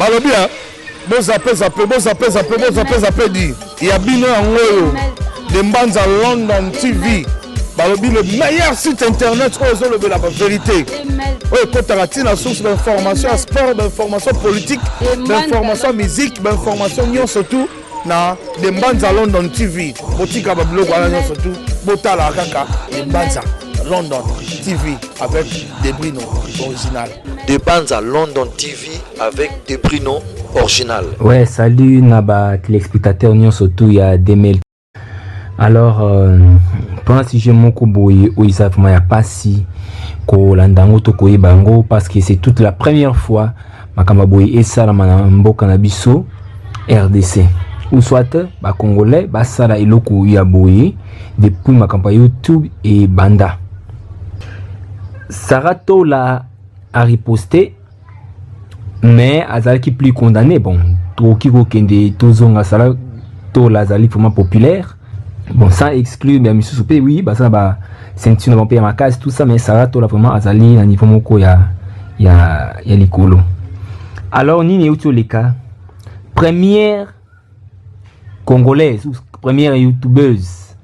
Balobi ya bozape zape bozape zape bozape zape di ya bino yango oyo de Mbanza London TV. Balobi le meilleur site internet oyo ezolobela ba vérité, oyo ekotaka ntina source d'information ya sport, d'information politique, d'information musique, d'information nyonso tout na de Mbanza London TV. Botika babiloko wana nyonso tout, botala kaka de Mbanza London TV avec Debrino original. De Banza London TV avec Debrino original. Ouais, salut na ba téléspectateurs nyonso tout ya Demel. Alors mpona sujet moko boye oyo eza vraiment ya pasi kolanda yango to koyeba yango, parce que c'est toute la première fois makambo ya boye esalama na mboka na biso RDC, ou soit bacongolais basala eloko ya boye depuis makambo ya YouTube ebanda. Sarah Tola a riposté, mais azalaki plus condamné. Bon, tokoki kokende tozonga. Sarah Tola azali vraiment populaire, bon, sans exclure ya misusu mpe, oui, baza na ba ceinture na bango mpe ya makasi, tout ça, mais Sarah Tola vraiment azali na niveau moko ya likolo. Alors nini euti oleka? Première congolaise ou première youtubeuse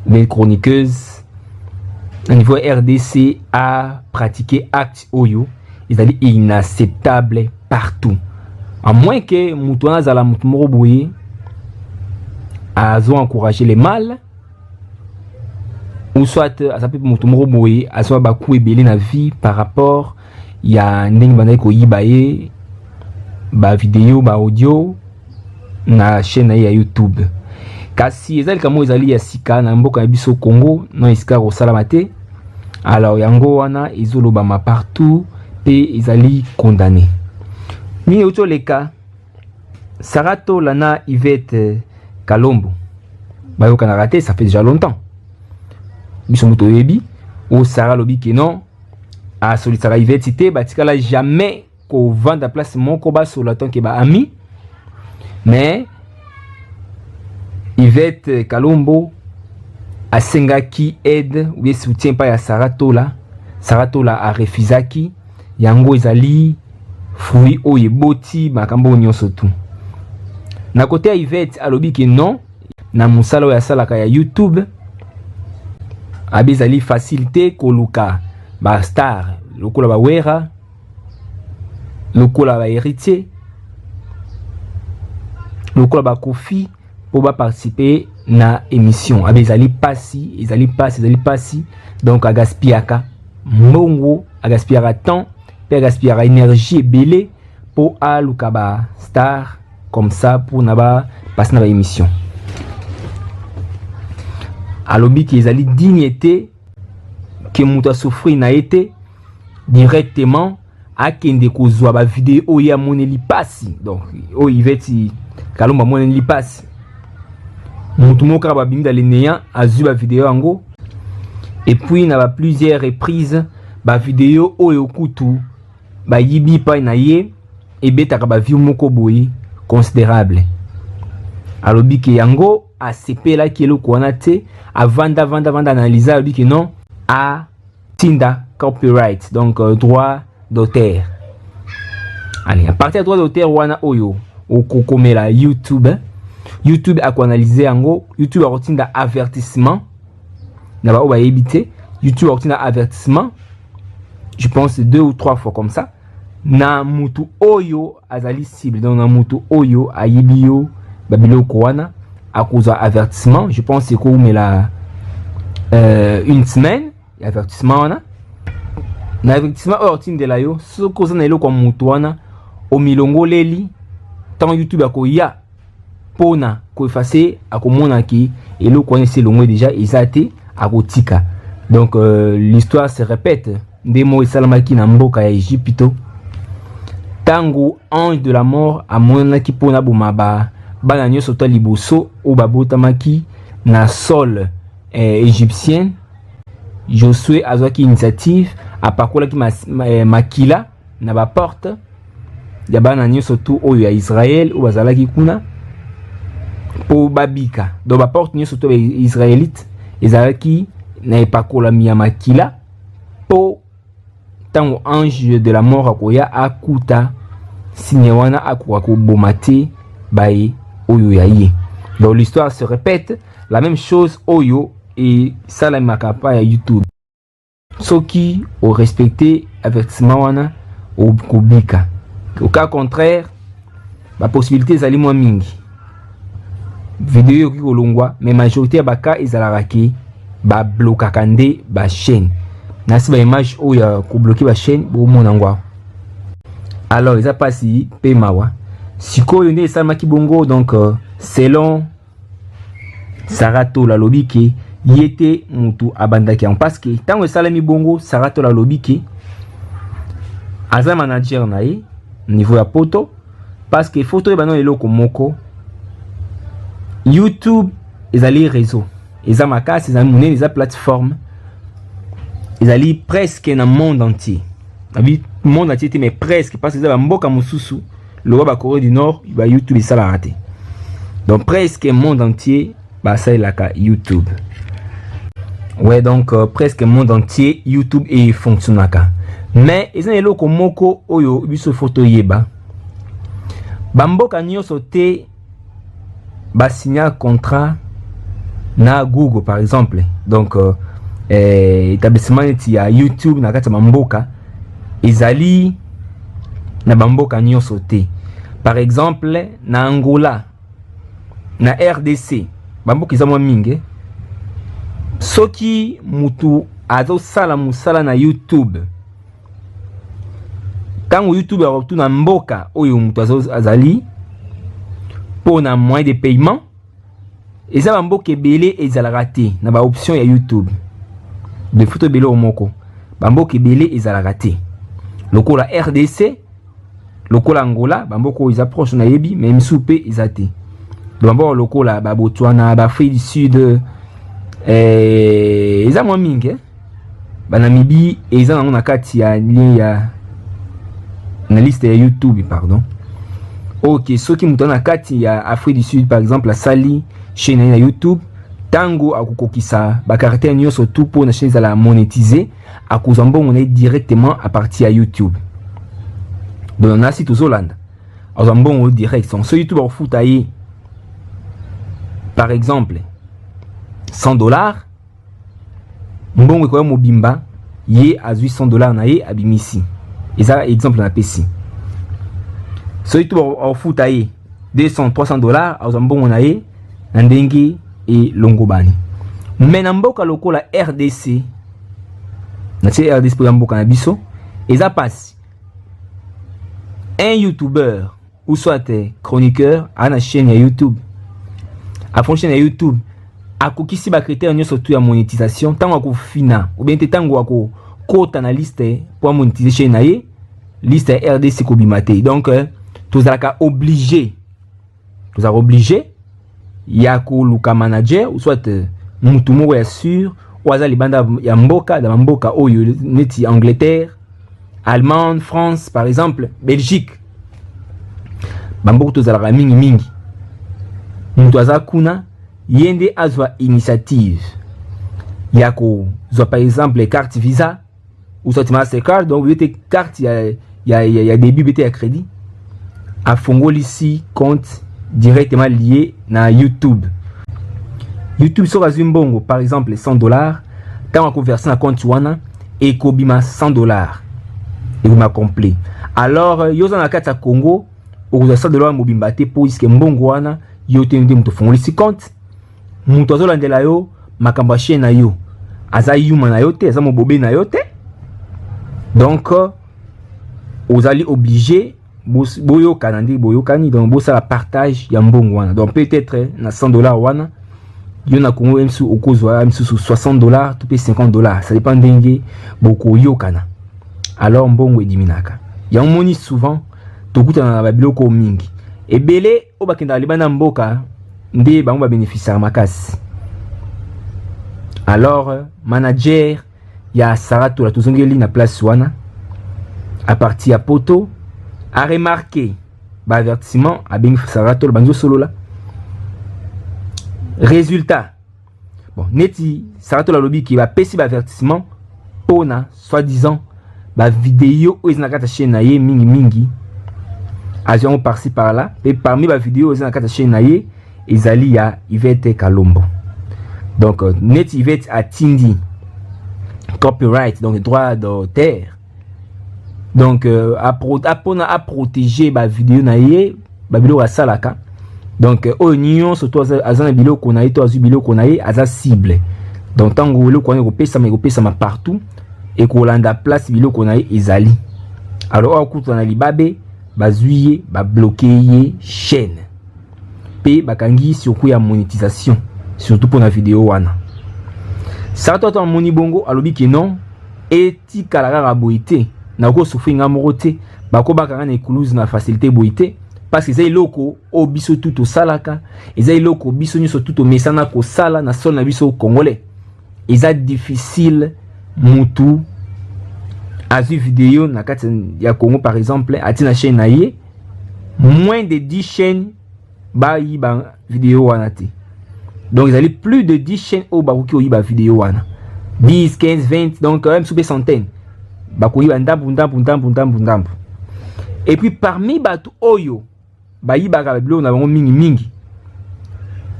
mais chroniqueuse na niveau RDC a pratiqué acte oyo ezali inacceptable partout, à moins que moto wana azala moto moko boye azo encourager le mal, ou soit aza mpe moto moko boye azwa baku ebele na vie par rapport ya ndenge bandaki koyiba ye bavideo, baaudio na chaîne na ye ya YouTube. Kasi eza likambo ezali ya sika na mboka na biso Congo, no esika kosalama te. Alors yango wana ezolobama partout mpe ezali condamné. Nini euti oleka? Sarah Tola na Yvette Kalombo bayokanaka te, ça fait déjà longtemps. Biso moto oyebi oyo Sarah alobi ke non, asolisaka Yvette te, batikala jamais kovanda place moko basola tant que baami. Mais Yvette Kalombo asengaki aide ou bien soutien epai ya Sarah Tola. Sarah Tola arefusaki. Yango ezali fruit oyo eboti makambo oyo nyonso tu. Na côté ya Yvette, alobi ke non, na mosala oyo asalaka ya YouTube, abi ezali facile te koluka bastar lokola bawera, lokola bahéritier, lokola bakofi mpo baparticipe na émission. Abe ezali pasi, ezali pasi, ezali pasi. Donc agaspillaka mbongo, agaspillaka temps mpe agaspillaka énergie ebele mpo aluka bastar comme ça mpona bapase na baémission. Alobi ke ezali digne te ke moto asouffrir na ye te, directement akende kozwa bavideo oyo amoneli pasi. Donc oyo Yvette Kalombo amoneli pasi, motu moko kaka babimi dans le néant, azwi bavideo yango, et puis na ba plusieurs reprises bavideo oyo kutu bayibi epai na ye ebetaka baview moko boye considérable. Alobi ke yango asepelaki eloko wana te. Avanda vanda vanda, analyse, alobi ke non, atinda copyright, donc droit d'auteur. Allez, à partir ya droit d'auteur wana oyo okokomela YouTube, YouTube akoanalyse yango. YouTube akotinda avertissement na baoyo bayebi te. YouTube akotinda avertissement, je pense deux ou trois fois comme ça, na mutu oyo azali cible, donc na mutu oyo ayibi yo babiloko wana. Akozwa avertissement, je pense ekoumela une semaine. Avertissement wana, na avertissement oyo otindela yo, soki oza na eloko ya mutu wana omilongoleli, ntango YouTube akoya mpona koeffacer, akomonaki eloko wana esi elongwe déjà, eza te, akotika. Donc l'histoire se répète. Nde moko esalamaki na mboka ya Egypte, ntango ange de la mort amonanaki mpona boma bana nyonso to liboso oyo babotamaki na sol égyptien. Josué azwaki initiative, apakolaki makila na baporte ya bana nyonso tu oyo ya Israele oyo bazalaki kuna mpo babika. Donc baporte nyonso to ya israélite ezalaki na epakolami ya makila mpo ntango ange de la mort akoya akuta. signe wana akoka koboma te baye oyo ya ye. Donc l'histoire se répète, la même chose oyo esalemaka pa ya YouTube. Soki orespecte avertissement wana, okobika. Au cas contraire, bapossibilité ezali mwa mingi, video ekoki kolongwa, mais majorité ya bacas ezalaka ke bablokaka nde bachaîne. Nasi baimage oyo ya kobloquer bachaîne, bomona yango awa. Alors eza mpasi mpe mawa. Sikoyo nde esalemaki bongo. Donc selon Sarah Tola, alobi ke ye te motu abandaki yango, parce que ntango esalemi bongo, Sarah Tola alobi ke aza manager na ye niveau ya Poto, parce que faut toyeba nano eloko moko: YouTube ezali réseau, eza makasi, ezali monene, eza plateforme, ezali presque na monde entier. Nabi monde entier te, mais presque, parce que eza bamboka mosusu lokola baCorée du Nord, ba YouTube esalaka te. Donc presque monde entier basalelaka YouTube. Ouais, donc presque monde entier YouTube efonctionnaka. Mais eza na eloko moko oyo biso faut toyeba: bamboka nyonso te basigna contrat na Google, par exemple. Donc établissement neti ya YouTube na kati ya bamboka ezali na bamboka nyonso te. Par exemple na Angola, na RDC, bamboka eza mwa mingi. Soki mutu azosala mosala na YouTube, ntango YouTube akotuna mboka oyo moto azali mpo na moyen de paiement, eza bamboka ebele ezalaka te na baoption ya YouTube. De foto ebele oyo moko, bamboka ebele ezalaka te, lokola RDC, lokola Angola, bamboka oyo eza proche nayebi, mais misusu mpe eza te. Bamboka lokola baBotswana, baAfrique du Sud, eza mwa mingi, eh? BaNamibie eza nango na kati ya lien ya na liste ya YouTube, pardon. Ok, soki moto aza na kati ya Afrique du Sud, par exemple, asali chaîne na ye na YouTube, ntango akokokisa bacaractère nyonso tout mpo na chaîne ezala monétisé, akozwa mbongo na ye directement à partir ya YouTube. Donc nasi tozolanda, azwa mbongo direct. So YouTube akofuta ye par exemple 100 $, mbongo ekoya mobimba, ye azwi 100 $ na ye, abimisi. Eza exemple napesi. So YouTube akofuta ye 200, 300 $, azwa mbongo na ye na ndenge elongobani. Mais na mboka lokola RDC, natie RDC mpo ya mboka na biso, eza pasi. Un youtubeur ou soit chroniqueur aza na chaîne ya YouTube, afon chaîne ya YouTube, akokisi bacritère nyonso tout ya monétisation, ntango akofina ou bien te, ntango akokota na liste mpo amonétise chaîne na ye, liste ya RDC kobima te. Donc tozalaka obligé ya koluka manager ou soit mutu moko ya sûr oyo aza libanda ya mboka, na bamboka oyo neti Angleterre, Allemagne, France par exemple, Belgique, bamboka tozalaka mingimingi. Moto aza kuna, ye nde azwa initiative ya kozwa par exemple carte Visa ou soit Mastercard, donc ye te carte ya débit be te, ya crédit, afongolisi compte directement lié na YouTube. YouTube soki azwi mbongo par exemple 100 $, ntango akoverse na compte wana, ekobima 100 $, ekobima complet. Alors yo oza na kati ya Congo, okozwa 100 $ mobimba te, puisque mbongo wana yo te nde moto ofongolisi compte. Moto azolandela yo makambo ya chaîne na yo aza yuma na yo te, aza mobobe na yo te. Donc ozali obligé boyokana nde boyokani, donc bosala partage ya mbongo wana. Donc peut-être na 100 $ wana, yo na Congo msu okozwa misusu 60 $ to mpe 50 $, ça dépend ndenge bokoyokana. Alors mbongo ediminaka yango. Moni souvent tokutana na babiloko mingi ebele oyo bakendaka libanda mboka nde bango babénéficiaka makasi. Alors manager ya Sarah Tola, tozongeli na place wana, à partir ya Poto, aremarquer baavertissement, abengi Sarah Tola, banzi osolola. Résultat, bon, neti Sarah Tola alobi ke bapesi baavertissement mpona soi-disant bavideo oyo eza na kati ya chaîne na ye mingimingi. Azwi yango par-ci par-là, mpe parmi ba vidéo eza na kati ya chaîne na ye ezali ya Yvette Kalombo. Donc neti Yvette atindi copyright, donc droit d'auteur, donc apona aprotéger ba vidéo na ye, babiloko asalaka. Donc oyo nyonso to aza na biloko na ye to azwi biloko na ye, aza cible. Donc ntango eloko wana ekopesama, ekopesama partout, ekolanda place biloko na ye ezali. Alors oyo akuta na libabe, bazwi ye, babloquer ye chaîne mpe bakangi surtout ya monétisation, surtout mpona video wana. Sara to amoni bongo, alobi ke non, etikala kaka boye te, nakosouffrir nga moko te, bakobaka nga na ekuluzu na facilité boye te, parce que eza eloko oyo biso tu tosalaka, eza eloko biso nyonso tu tomesana kosala na sol na biso congolais. Eza difficile mutu azwi video na kati ya Congo par exemple, atie na chaîne na ye, moins de 10 chaînes bayiba video wana te. Donc ezali plus de 10 chaînes oyo bakoki koyiba video wana, 10, 15, 20, donc même mpe centaine bakoyiba ndambu ndambu ndambu ndambu ndambu. Et puis parmi bato oyo bayibaka babiloko na bango mingimingi,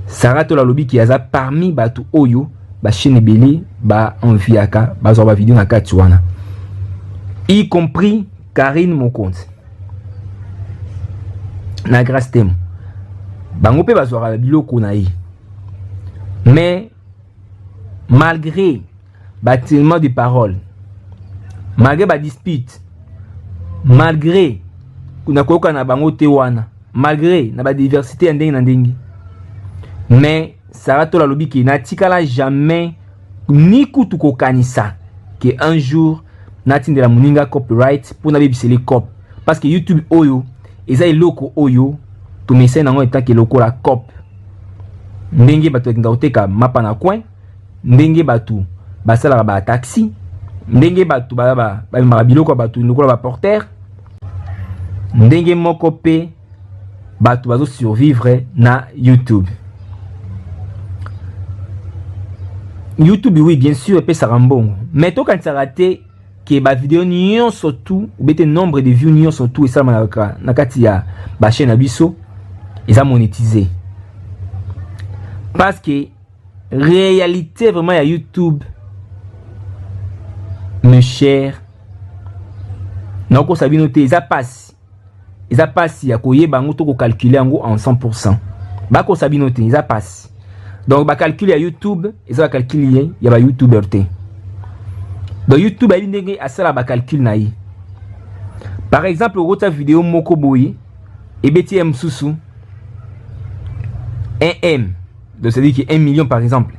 Sara Tola alobi aza parmi bato oyo bachaîne ebele baenviaka, bazwa bavideo na kati wana, y compris Karine Mokonzi na Grâce Temo. Bango mpe bazwaka biloko na ye. Mais malgré batellement de parole, malgré badispute, malgré na koyoka na bango te wana, malgré na badiversité ya ndenge na ndenge, mais Sara Tola alobi ke natikala jamais ni kutu kokanisa ke un jour natindela moninga copyright mpo nabebiseli cop, parce que YouTube oyo eza eloko oyo tomesani nango etake lokola cop, ndenge bato bakenda koteka mapa na coin, ndenge bato basalaka bataxi, ndenge bato bamemaka biloko ya bato lokola baporter, ndenge moko mpe bato bazosurvivre na YouTube. YouTube, oui, bien sûr epesaka mbongo, mais tokanisaka te ke bavideo nyonso tu obete nombre de vues nyonso tu esalamaka na kati ya bachaîne na biso eza monétisé, parce que réalité vraiment ya YouTube, mes chers, nakokosa bino te, eza pasi, eza pasi ya koyeba yango to kocalcule yango en 100%. Bakosa bino te, eza pasi. Donc bacalcule ya YouTube eza bacalcule ya bayoutuber te. Donc YouTube ayebi ndenge asala bacalcule na ye. Par exemple, okotia video moko boye, ebeti ye mosusu 1 m, donc c'est à dire que 1 million par exemple,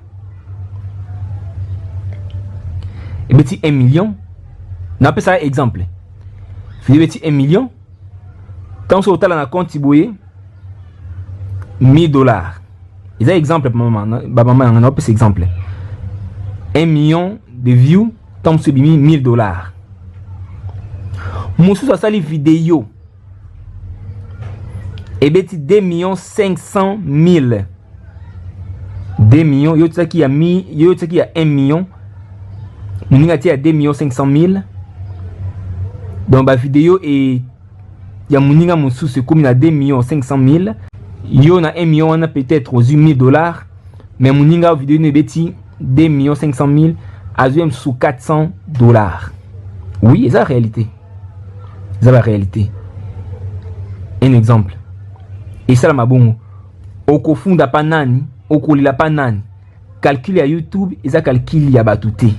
ebeti 1 million. Napesaka exemple, video ebeti 1 million, ntango soki otala na compte boye 1000 $. Eza exemple, bamama yanga, naopesa exemple, 1 million de view, ntango mosusu ebimi 1000 $. Mosusu asali video, ebeti 2 millions 500 000, 2 millions. Yo tiaki ya mi, yo tiaki ya 1 million, moninga tia ya 2 millions 500 000. Donc bavideo e ya moninga mosusu ekomi na 2 millions 500 000. Yo na 1 million wana peut-être ozwi 1000 $, mais moninga video no ebeti 2 millions 500 000, azwi mosusu 400 $. Oui, eza réalité, eza ba réalité. Un exemple esalama bongo, okofunda pa nani? Okolela pa nani? Calcul ya YouTube eza calcul ya bato te.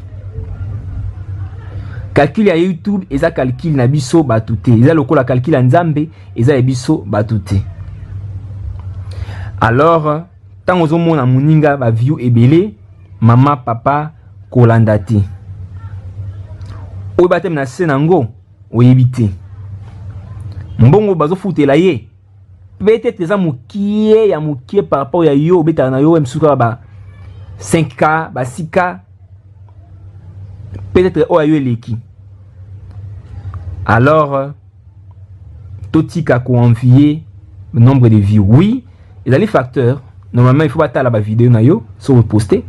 Calcul ya YouTube eza calcul na biso bato te, eza lokola calcul ya Nzambe, eza ya biso bato te. Alors ntango ozomona moninga baview ebele, mama, papa, kolanda te. Oyo batemi na se nango, oyebi te mbongo bazofutela ye, peut-être eza mokie ya mokie par rapport ya yo obetaka na yo mosusu kaka ba 5K, ba 6K, peut-être oyo yo eleki. Alors totika koenvier nombre de vues. Oui, ezali facteur, normalement il faut batala bavideo na yo so oposte,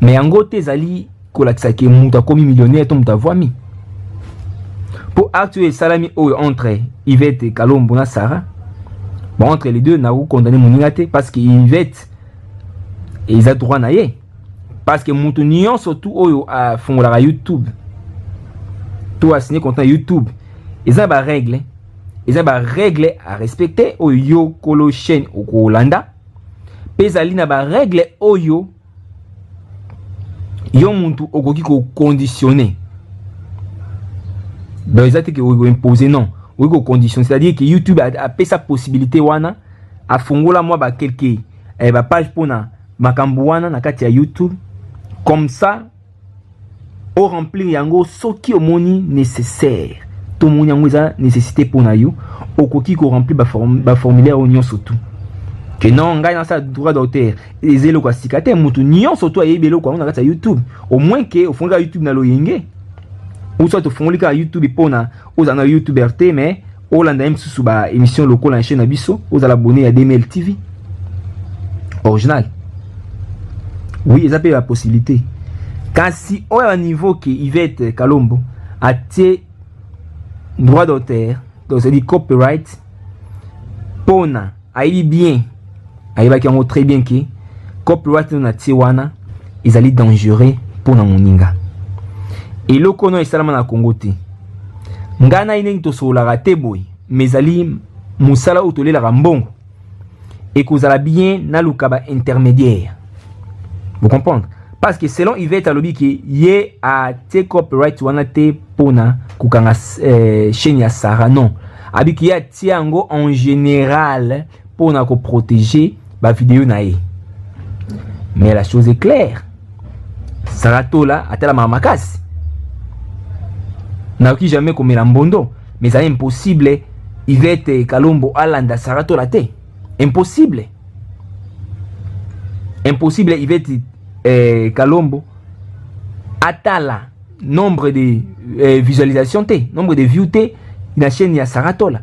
mais yango te ezali kolakisa ke moto akomi millionnaire to moto avwami. Mpo acte oyo esalami oyo entre Yvette Kalombo na Sarah, bon, entre les deux nakokondane moninga te, parce que Yvette eza droit na ye, parce que moto nyonso tu oyo afungolaka YouTube to asigne contrat YouTube, eza barègle, eza barègle à respecter oyo yo kolo chaîne okolanda, mpe ezali na barègle oyo yo muntu okoki koconditionne. Donc eza te ke oimpose, non, okoki koconditionne, c'est-à-dire que YouTube apesa possibilité wana, afongola mwa baquelques bapage mpona makambo wana na kati ya YouTube, comme ça oremplir yango. Soki omoni nécessaire to omoni yango eza nécessité mpona yo, okoki koremplir baformulaire oyo nyonso tu ke non, ngai nasala droit d'auteur. Eza eloko ya sika te, motu nyonso to ayebi eloko yango na kati ya YouTube, au moins ke ofungoli kaka YouTube na loyenge, ou soit ofungoli kaka YouTube mpona ozala na youtuber te, mais olanda ye mosusu baémission lokola na chaîne na biso, ozala abonné ya DML TV original. Oui, eza mpe bapossibilité. Kasi oyo ya niveau ke Yvette Kalombo atie droit d'auteur, donc c'est-à-dire copyright, mpona ayebi bien, ayebaki yango très bien ke copyright oyo natie wana ezali dangereux mpona moninga. Eloko oyo esalama na Congo te, ngai na ye ndenge tosololaka te boye, mais ezali mosala oyo tolelaka mbongo, ekozala bien naluka baintermédiaire, vous comprendre? Parce que selon Yvette, alobi ke ye atie copyright wana te mpona kokanga chaîne ya Sarah. Non, abiki ye atie yango en général mpona koprotéger bavideo na ye. Mais la chose est claire, Sarah Tola atalamaka makasi, nakoki jamais komela mbondo, mais ezali impossible Yvette Kalombo alanda Sarah Tola te. Impossible, impossible Yvette Kalombo atala nombre de visualisation te, nombre de view te na chaîne ya Sarah Tola.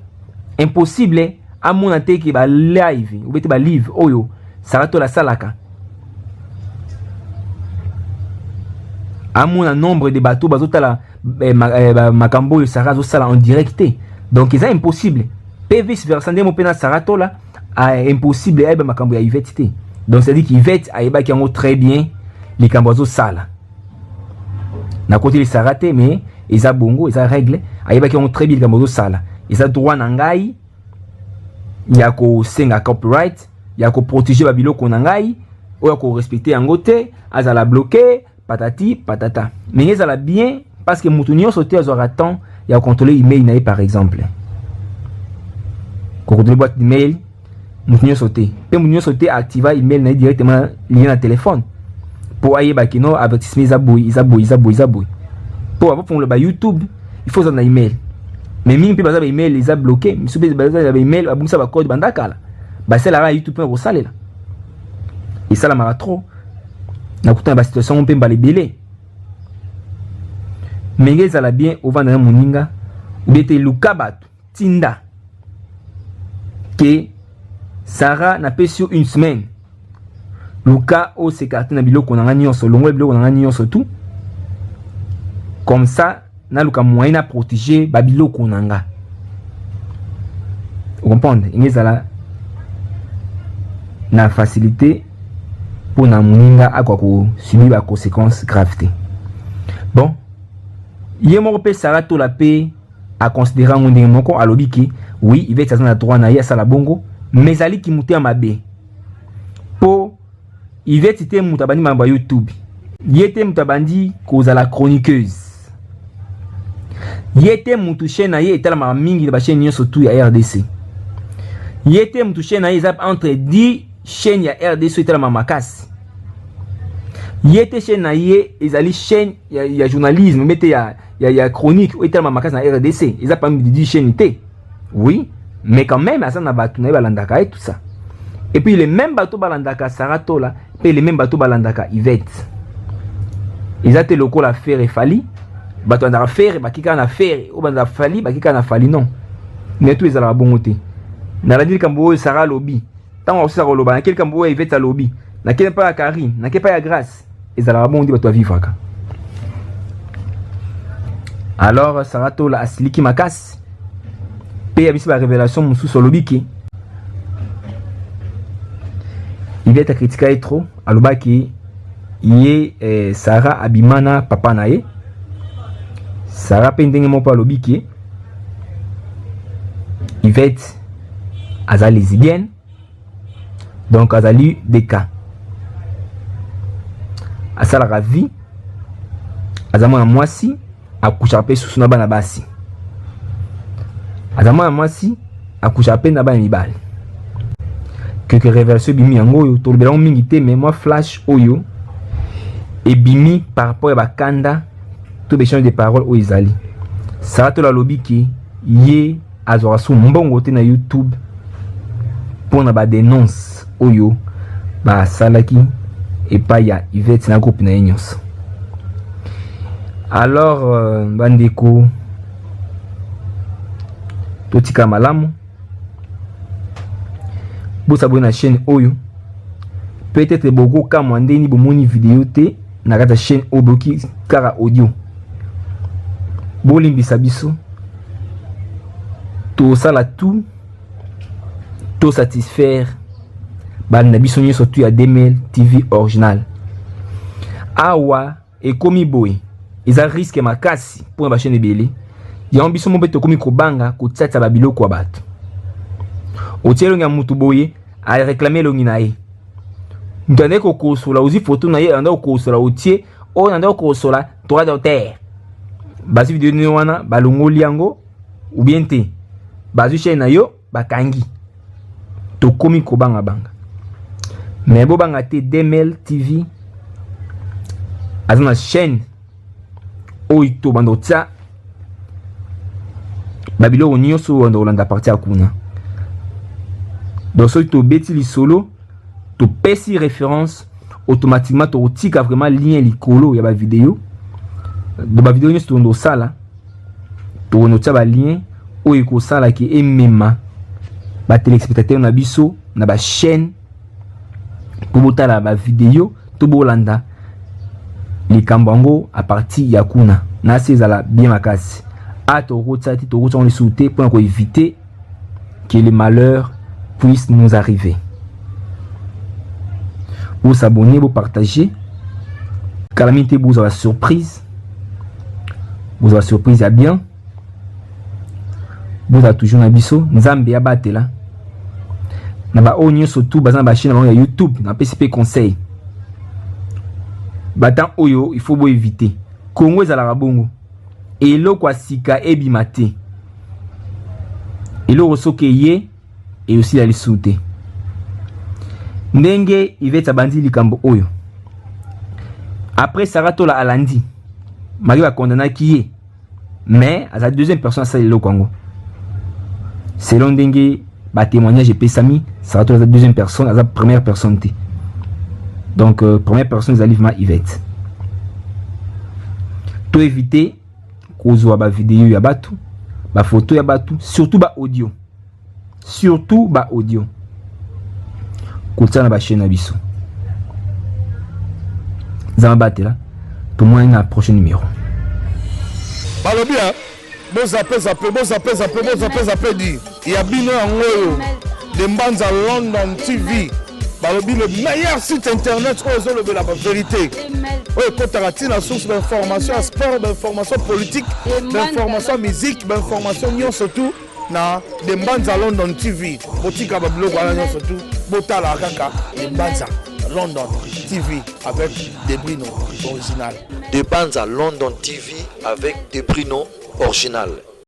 Impossible amona te ke balive obe te balive oyo Sarah Tola asalaka, amona nombre de bato bazotala makambo oyo Sarah azosala en direct te. Donc eza impossible. Mpe vice versa, ndenge mpe na Sarah Tola, impossible ayeba makambo ya Yvette te. Donc c'est à dire qu'Yvette ayebaki yango très bien likambo azosala. Nakoteli Sarah te, mais eza bongo, eza règle. Ayebaki yango très bien likambo azosala. Eza droit na ngai ya kosenga copyright, ya koprotéger babiloko na ngai, oyo ya korespecte yango te azala bloqué, patati patata. Mais ezala bien, parce que moto nyonso te azwaka temps ya kocontrôler email na ye. Par exemple, kocontrôler boîte email, moto nyonso te, mpe moto nyonso te activa email na ye directement lié na téléphone mpo ayeba ke no, avertissement eza boye, eza boye, eza boye, eza boye. Mpo apofongola ba YouTube, il faut ozala na email, mais mingi mpe baza ba email eza bloqué, misusu mpe baza na ba email babungisa bacode banda kala, basalaka YouTube mpona kosalela. Esalamaka trop, nakutana basituation mpe mbala ebele. Ndenge ezala bien, ovanda na moninga obie te, luka bato, tinda ke Sarah, napesi yo une semaine, luka os'écarte na biloko na nga nyonso, longola biloko na nga nyonso tout, comme ça naluka moyen na protéger babiloko na nga. Ocomprendre? Enge ezala na facilité mpona moninga akoka kosubir baconséquence grave te. Bon, ye moko mpe Sarah Tola mpe aconsidéré yango ndenge moko, alobi ke oui, Yvette aza na droit na ye asala bongo, mais ezaliki motema mabe, mpo Yvette te moto abandi makambo ya YouTube, ye te moto abandi kozala chroniqueuse, ye te motu chaîne na ye etalamaka mingi na bachaîne nyonso tu ya RDC, ye te motu chaîne na ye eza entre 10 chaîne ya RDC etalamaka makasi, ye te chaîne na ye ezali chaîne ya journalisme mpe te ya chronique oyo etalama makasi na RDC, eza parmi 10 chaîne te. Oui, mais quand même aza na bato na ye balandaka ye, tout ça. Et puis les mêmes bato balandaka Sarah Tola mpe les mêmes bato balandaka Yvette. Eza te lokola Ferre, Fally, bato bandaka Ferre baki kaka na Ferre, oyo bandaka Fally baki kaka na Fally. Non, mais tout ezalaka bongo te. Nalandi likambo oyo Sarah alobi, ntango akosisa koloba, nake likambo oyo Yvette alobi, nake mpa ya Karine, nake mpa ya Grâce. Ezalaka bongo nde bato bavivaka. Alors Sarah Tola asiliki makasi mpe ya biso ba révélation mosusu. Alobi ke Ivete akritika ye trop. Alobaki ye Sarah abima na papa na ye. Sarah mpe ndenge moko alobi ke Ivete aza lesbienne, donc azali deka, asalaka vie, aza mwana mwasi, akushaka mpe susu na bana basi, aza mwana mwasi, akushaka mpe na bana mibali. Quelques révélation ebimi yango oyo tolobela yango mingi te, mais mwa flash oyo ebimi par rapport ya bakanda to baéchange de parole oyo ezali. Sara Tola alobi ke ye azwaka so mbongo te na YouTube mpona badénonce oyo basalaki epai ya Ivete na groupe na ye nyonso. Alors bandeko, totika malamu. Bosabonner na chaîne oyo. Peut-être bokokamwa ndeni bomoni video te na kati ya chaîne oyo, boyoki kaka audio. Bolimbisa biso, tosala tout tosatisfaire bana na biso nyonso tu ya 2000 TV original. Awa ekomi boye, eza risque makasi mpona bachaîne ebele. Yango biso mo mpe tokomi kobanga kotiatia babiloko ya bato. Otia elongi ya mutu boye, aréclame elongi na ye. Moto andaki kokosola, ozwi foto na ye anda kokosola, otie oyo nanda kokosola, droit d'auteur. Bazwi video nini wana, balongoli yango ou bien te, bazwi chaîne na yo, bakangi. Tokomi kobangabanga, mais bobanga te. Dml TV aza na chaîne oyo tobanda kotia babiloko nyonso oyo banda kolanda partir ya kuna. Donc soki tobeti lisolo, topesi référence, automatiquement tokotika vraiment lien likolo ya bavideo. Do bavideo nyonso tokondo kosala, tokondo kotia balien oyo ekosalaki emema batéléspectateur na biso na bachaîne mpo botala bavideo to bolanda likambo yango à partir ya kuna. Nasi ezala bien makasi. A tokotia te, tokotia yango lisusu te mpona koéviter que le malheur puisse nous arriver. Bosabonner, bopartager. Kala mingi te, bozwa basurprise, bozwa surprise ya bien. Bozala toujours na biso. Nzambe abatela na baoyo nyonso tu baza na bachaîne na bango ya YouTube. Napesi mpe conseil, batemps oyo il faut boéviter. Kongo ezalaka bongo, eloko ya sika ebima te. Eloko soki eye, eyosila lisusu te. Ndenge Ivete abandi likambo oyo, après Sara Tola alandi maki, bakondanaki ye, mais aza deuxième personne asala eloko yango. Selon ndenge batémoignage epesami, Sara Tola aza deuxième personne, aza première personne te. Donc première personne ezali vraiment Ivete. To éviter kozwa bavideo ya bato, bafoto ya bato, surtout baaudio, surtout baaudio kotia na bachaîne na biso. Nzambe abatela. Tomoni na prochain numéro. Balobi bozape zape, bozape zape, bozape zape di ya bino yango oyo de Mbanza London TV. Balobi le meilleur site internet oyo ezolobela bavérité, oyo ekotaka ntina source bainformation ya sport, bainformation politique, bainformation ya musique, bainformation nyonso tu na De Mbanza London TV. Botika babiloko wana nyonso tu, botala kaka De Mbanza London TV avec Debrino original. De Banza London TV avec Debrino original.